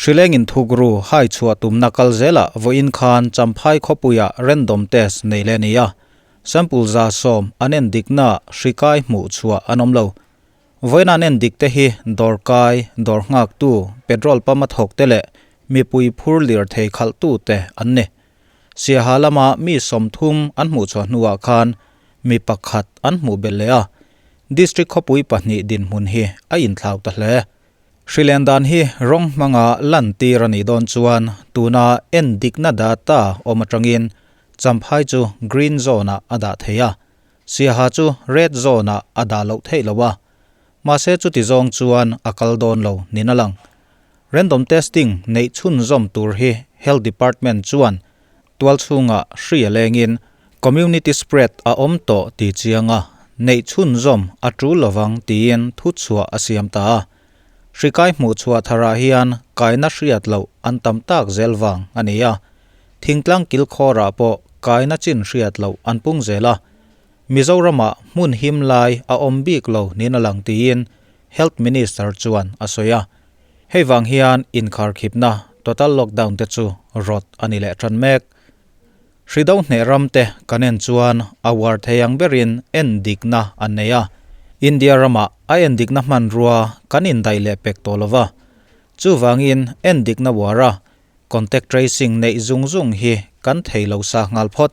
Hrileng inthukru hai chhuah tumna kal zelah vawiin khan Champhai khawpuiah random test nei leh a ni a, sample 110 an en diknaah hri kai hmuh chhuah an awm lo. Vawiin an en dik te hi dawrkai, dawr nghaktu, petrol pump a thawk te leh mipui phur lirthei khalhtu te an ni. Siaha lama mi 30 an hmuh chhuah hnuah khan mi pakhat an hmuh belh leh a, district khawpui pahnih dinhmun hi a inthlau ta hle. Hrilen dan hi rawng hmanga lantir a nih dawn chuan tuna en dikna data awm atangin Champhai chu green zone-ah a dah thei a, Siaha chu red zone-ah a dah loh theih lo a. Mahse chuti zawng chuan a kal dawn lo niin a lang. Random testing neih chhunzawm tur hi Health Department chuan tual chhungah hri a lengin community spread a awm tawh ti chiang a, neih chhunzawm a tul lovang tiin thuchhuah a siam ta a. Hri kai hmuh chhuah tharah hian kaina hriat loh an tam tak zel vang a ni a. Thingtlang kilkhawrah pawh kaina chin hriat loh an pung zel a. Mizoramah hmun him lai a awm bik lo niin a lang tiin Health Minister chuan a sawi a. Hei vang hian inkharkhipna, total lockdown, te chu rawt a ni leh tan mek. Hri do hneh ram te kan en chuan a uar thei ang berin en dikna an nei a. India ramah a en dikna hmanrua kan indaih leh pek tawh lo va. Chuvangin en dikna uara contact tracing neih zung zung hi kan thei lo sa nghal phawt.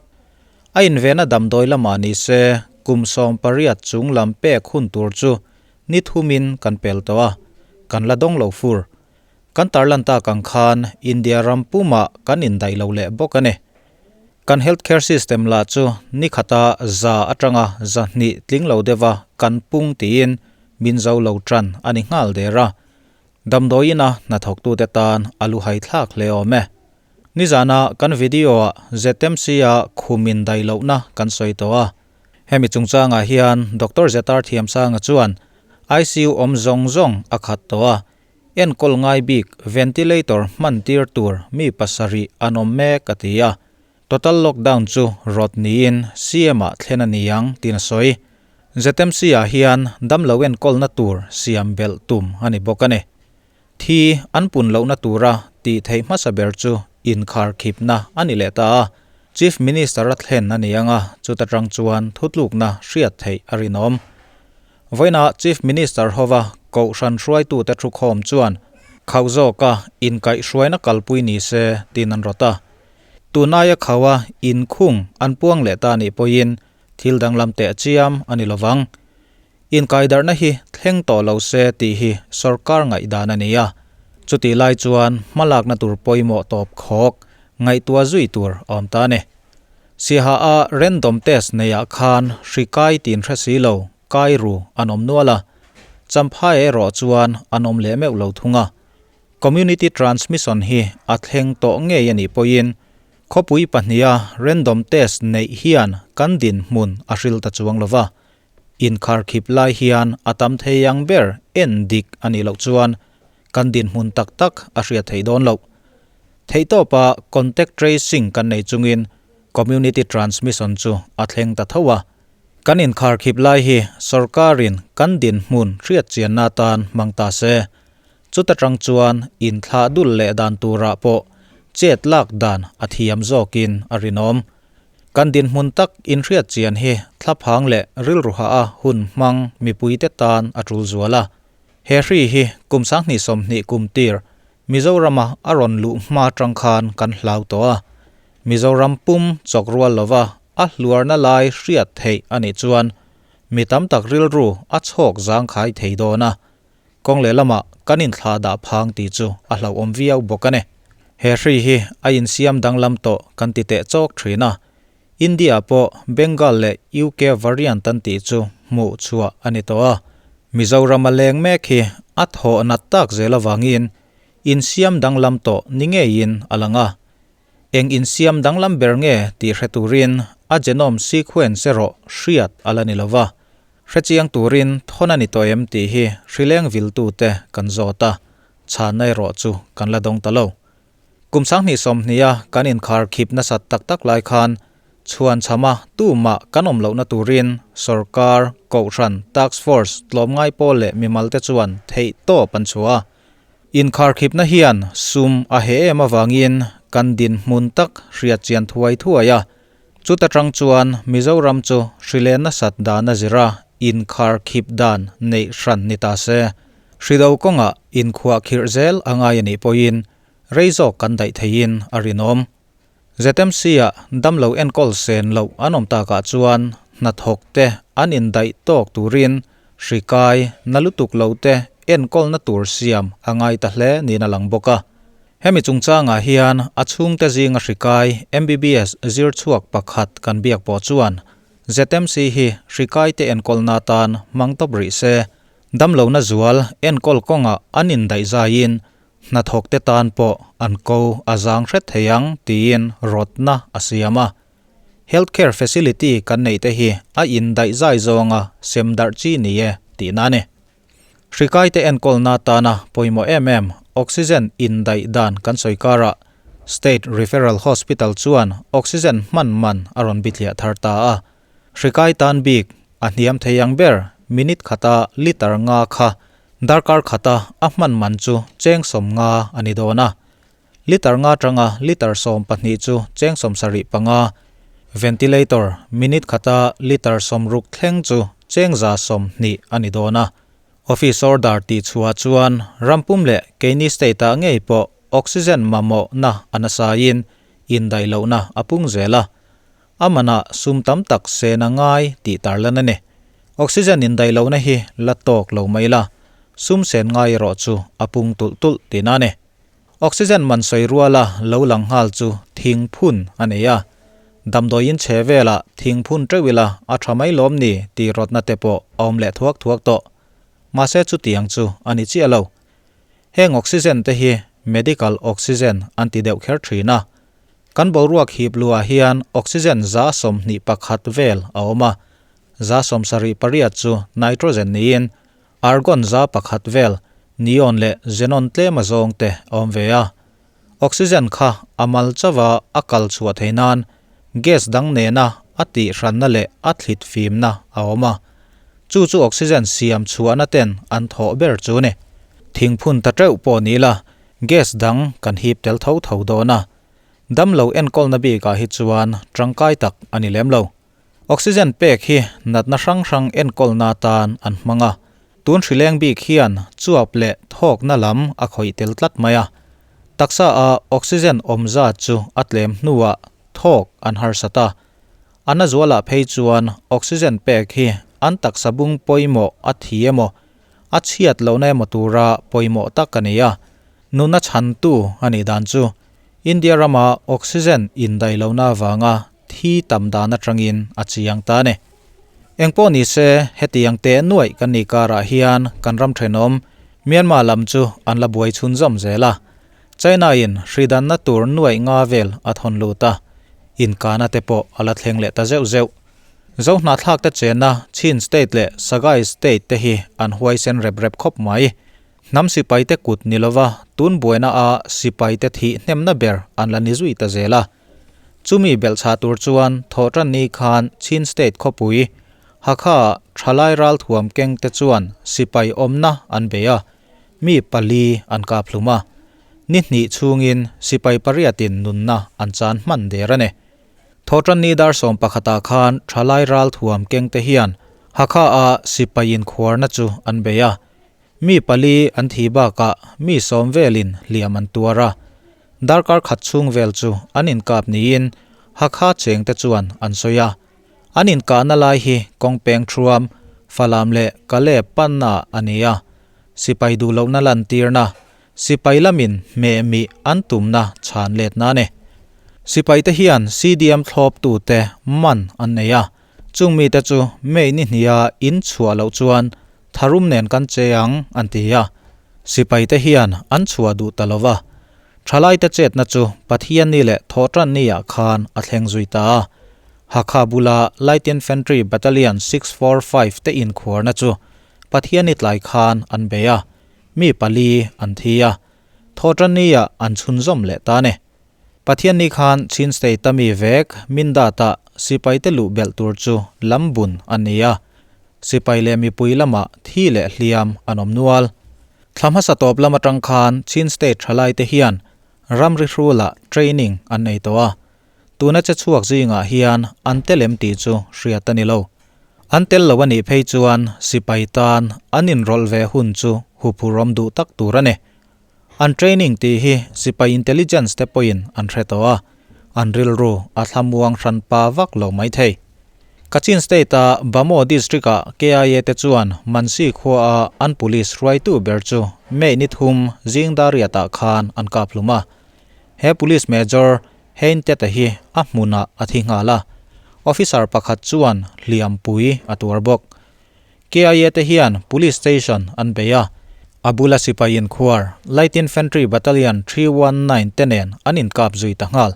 A invena damdawi lamah ni se kum 18 chung lam pek hun tur chu ni thumin kan pel tawh a, kan la dawng lo fur. Kan tarlan tak ang khan India ram pumah kan indaih lo leh bawk a ni. Kan health care system lah chu ni khata za atanga 200 tling lo deuha kan pung tiin min zo lo tan a ni nghal der a. Damdawiina hnathawktute tan a lu hai thlak hle awm e. Nizana kan video-ah ZMC-a khum indaih lohna kan sawi tawh a. Hemi chungchangah hian Doctor Zetar Thiamsanga chuan ICU awm zawng zawng a khat tawh a, enkawl ngai bik ventilator hman tir tur mi pasarih an awm mek a ti a. Total lockdown chu rawt niin CM-ah thlen a ni ang tiin a sawi. ZMC-ah hian damlo enkawlna tur siam belh tum a ni bawk a ni. Thi an pun lohna tura tih theih hmasa ber chu inkharkhipna a ni leh ta a. Chief Minister a thlen a ni ang a, chuta tang chuan thutlukna hriat theih a rinawm. Vawiinah Chief Minister hova Kohhran hruaitute thukhawm chuan khauh zawka inkaihhruaina kalpui ni se tiin an rawt a. Tunaia khauha inkhung an puang leh ta nih pawhin thil danglam teh chiam a ni lovang. Inkaidarhna hi thleng tawh lo se tih hi sorkar ngaihdan a ni a. Chutih lai chuan hmalakna tur pawimawh tawp khawk ngaihtuah zui tur a awm ta a ni. Siaha a random test neiah khan hri kai tin hre si lo kai ru an awm nual a, Champhai erawh chuan an awm leh meuh lo thung a. Community transmission hi a thleng tawh ngei a nih pawhin khawpui pahniha random test neih hian kan dinhmun a hril ta chuang lo va. Inkharkhip lai hian a tam thei ang ber en dik a nih loh chuan kan dinhmun tak tak a hriat theih dawn loh. Theihtawpa contact tracing kan nei chungin community transmission chu a thleng ta tho a. Kan inkharkhip lai hi sorkarin kan dinhmun hriat chianna atan hmang ta se. Chuta tang chuan inthlah dul leh dan turah pawh chet lak dan a thiam zawkin a rinawm. Kan dinhmun tak inhriat chian hi thlaphang leh rilruha a hun hmang mipuite tan a tul zual a. He hri hi kum 2020 kum tir Mizorama a rawn luh hma tang khan kan hlau tawh a. Mizoram pum chawk rual lova a hluarna lai hriat theih a nih chuan mi tam tak rilru a chhawk zangkhai thei dawn a. Kawng leh lamah kan inthlah dah phang tih chu a hlauhawm viau bawk a ni. He hri hi a insiam danglam tawh kan ti teh chawk thin a. India pawh Bengal leh UK variant an tih chu hmuh chhuah a ni tawh a. Mizoram a leng mek hi a thawh nat tak zel avangin insiam danglam tawh ni ngeiin a lang a. Eng insiam danglam ber nge tih hre turin a genome sequence erawh hriat a la ni lova. Hrechiang turin thawn a ni tawh em tih hi hrileng viltute kan zawt a, chhanna erawh chu kan la dawng ta lo. Kum 2020 a kan inkhar khip nasat tak tak lai khan chhuan chhama tumah kan awm lohna turin sorkar, kohhran, task force, tlawmngai pawl leh mimal te chuan theih tawp an chhuah a. Inkharkhipna hian sum a heh em avangin kan dinhmun tak hriat chian thuai thuai a. Chuta tang chuan Mizoram chu hrilen nasat dan a zir a, inkharkhip dan neih hran ni ta se. Hrido kawngah inkhuahkhirh zel a ngai a nih pawhin rei zawk kan daih theiin a rinawm. ZMC-ah damlo enkawl sen loh an awm takah chuan hnathawk te an indaih tawk turin hri kai na lutuk lo te enkawlna tur siam a ngai ta hle niin a lang bawk a. Hemi chungchangah hian a chhungte zinga hri kai MBBS zir chhuak pakhat kan biak pawh chuan ZMC hi hri kai te enkawlna atan hmang tawp rih se, damlohna zual enkawl kawngah an indaih zaiin Hnathawkte tan pawh an ko a zang hret thei ang tiin rawtna a siam a. Health care facility kan neih te hi a indaih zai zawnga sem darh chi ni e tihna a ni. Hri kaite enkawlna tana pawimawh em em oxygen indaih dan kan sawi karah State Referral Hospital chuan oxygen hman man a rawn bithliah thar ta a. Hri kai tan bik a hniam thei ang ber minute khata liter nga kha Darkar khata a hman man chu cheng 50 a ni dawn a. Liter nga tanga liter 12 chu cheng 75, ventilator minute khata liter 60 thleng chu cheng 120 a ni dawn a. Office order tih chhuah chuan rampum leh keini state ah ngei pawh oxygen mamawhna a nasaiin indaih lohna a pung zel a. A manah sum tam tak sen a ngai tih tarlan a ni. Oxygen indaih lohna hi la tawk lo mai la, sum sen ngai erawh chu a pung tulh tulh tihna a ni. Oxygen man sawi ruala lo lang nghal chu thing phun a nei a. Damdawiin chhe velah thing phun teuh ila a tha mai lawm ni tih rawtna te pawh a awm leh thuak thuak tawh. Mahse chutiang chu a ni chiah lo. Heng oxygen te hi medical oxygen an ti deuh kher thin a. Kan boruak hip luah hian oxygen 21 vel a awm a, 78 chu nitrogen niin argon 100 vel, neon leh xenon tlem a zawng te a awm ve a. Oxygen kha a mal chauha a kal chhuah theih nan gas dang nena a tihhranna leh a thlit fimna a awm a. Chu chu oxygen siam chhuahna ten an thawh ber chu ni. Thingphun ta teuh pawh ni la, Gas dang kan hip tel tho tho dawn a, damlo enkawlna bikah hi chuan tangkai tak a ni lem lo. Oxygen pek hi natna hrang hrang enkawlna atan an hmang a, tun hrileng bik hian chuap leh thawkna lam a khawih tel tlat mai a. Taksa a oxygen awm zat chu a tlem hnuah thawk an harsat a, a na zualah phei chuan oxygen pek hi an taksa bung pawimawh a thi emaw A chhiat lohna emaw tura pawimawh tak a ni a, nuna chhantu a nih dan chu India rama oxygen indaih lohna avanga thi tam dan atangin a chiang ta a ni. Engpawh ni se, hetiang teh nuaih kan nih karah hian kan ram thenawm Myanmar lam chu an la buai chhunzawm zel a, China-in hridanna tur nuaih nga vel a thawn lut a, inkana te pawh a la thleng leh ta zeuh zeuh. Zohnahthlak te chenna Chin State leh Sagaing State te hi an huaisen rep rep khawp mai. Hnam sipai te kut ni lova tun buaina a sipai te thih hnemna ber an la ni zui ta zel a. Chumi belhchhah tur chuan thawhtan ni khan Chin State khawpui Hakha ah thalai ralthuam keng te chuan sipai awmna an bei a, mi pali an kap hlum a. Ni hnih chhungin sipai pariatin nunna an chan hman der a ni. Thawhtanni dar sawmpakhatah khan thalai ralthuam kengte hian Hakha-a sipai inkhuarna chu an bei a. Mi pali an thi bakah mi sawm velin hliam an tuar a. Darkar khat chhung vel chu an inkap niin Hakha chengte chuan an sawi a. An inkahna lai hi kawng peng thuam, Falam leh Kale panna a ni a. Sipai duhlohna lantirna Sipai lamin hmeh mih an tumna chhan letna a ni. Sipaite hian CDM thlawptute man an nei a, chung mite chu May ni hnia in chhuah loh chuan tharum nen kan che ang an ti a. Sipaite hian an chhuah duh ta lo va. Thalaite chetna chu Pathianni leh Thawhtanni-ah khan a thleng zui ta a. Hakha bula Light Infantry Battalion 645 te inkhuarna chu Pathianni tlai khan an bei a. Mi pali an thi a, Thawhtanni-ah an chhunzawm leh ta ni. Pathianni khan Chin State-a mi vek Mindat-ah sipaite luh belh tur chu lam bun a ni a, sipai leh mipui lamah thi leh hliam an awm nual. Thla hmasa tawp lam atang khan Chin State thalaite hian ramri hrulah training an nei tawh a, tuna che chhuak zingah hian an tel em tih chu hriat a ni lo. An tel lo a nih phei chuan sipai tan an inrawlh ve hun chu huphurhawm duh tak tur a ni. An training tih hi sipai intelligence te pawhin an hre tawh a, an rilru a thlamuang hranpa vak lo mai thei. Kachin State-a Bhamo District-ah KIA te chuan Mansi khuaa an police hruaitu ber chu May ni thum zing Dariat-ah khan an kap hlum a. He police major Hein Tete hi a hmunah a thi nghal a, officer pakhat chuan hliampui a tuar bawk. KIA te hian police station an bei a, a bula sipai inkhuar Light Infantry Battalion 319 te nen an inkap zui ta nghal.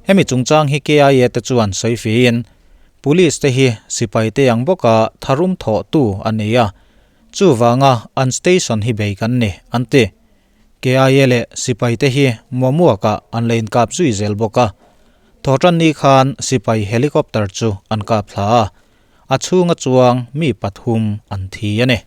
Hemi chungchang hi KIA te chuan sawi fiin, Police te hi sipai te ang bawka tharum thawhtu an ni a, chuvanga an station hi bei kan ni, an ti. KIA leh sipai te hi muamuakah an la inkap zui zel bawk a, thawhtanni khan sipai helicopter chu an kap thla a, A chhunga chuang mi pathum an thi a ni.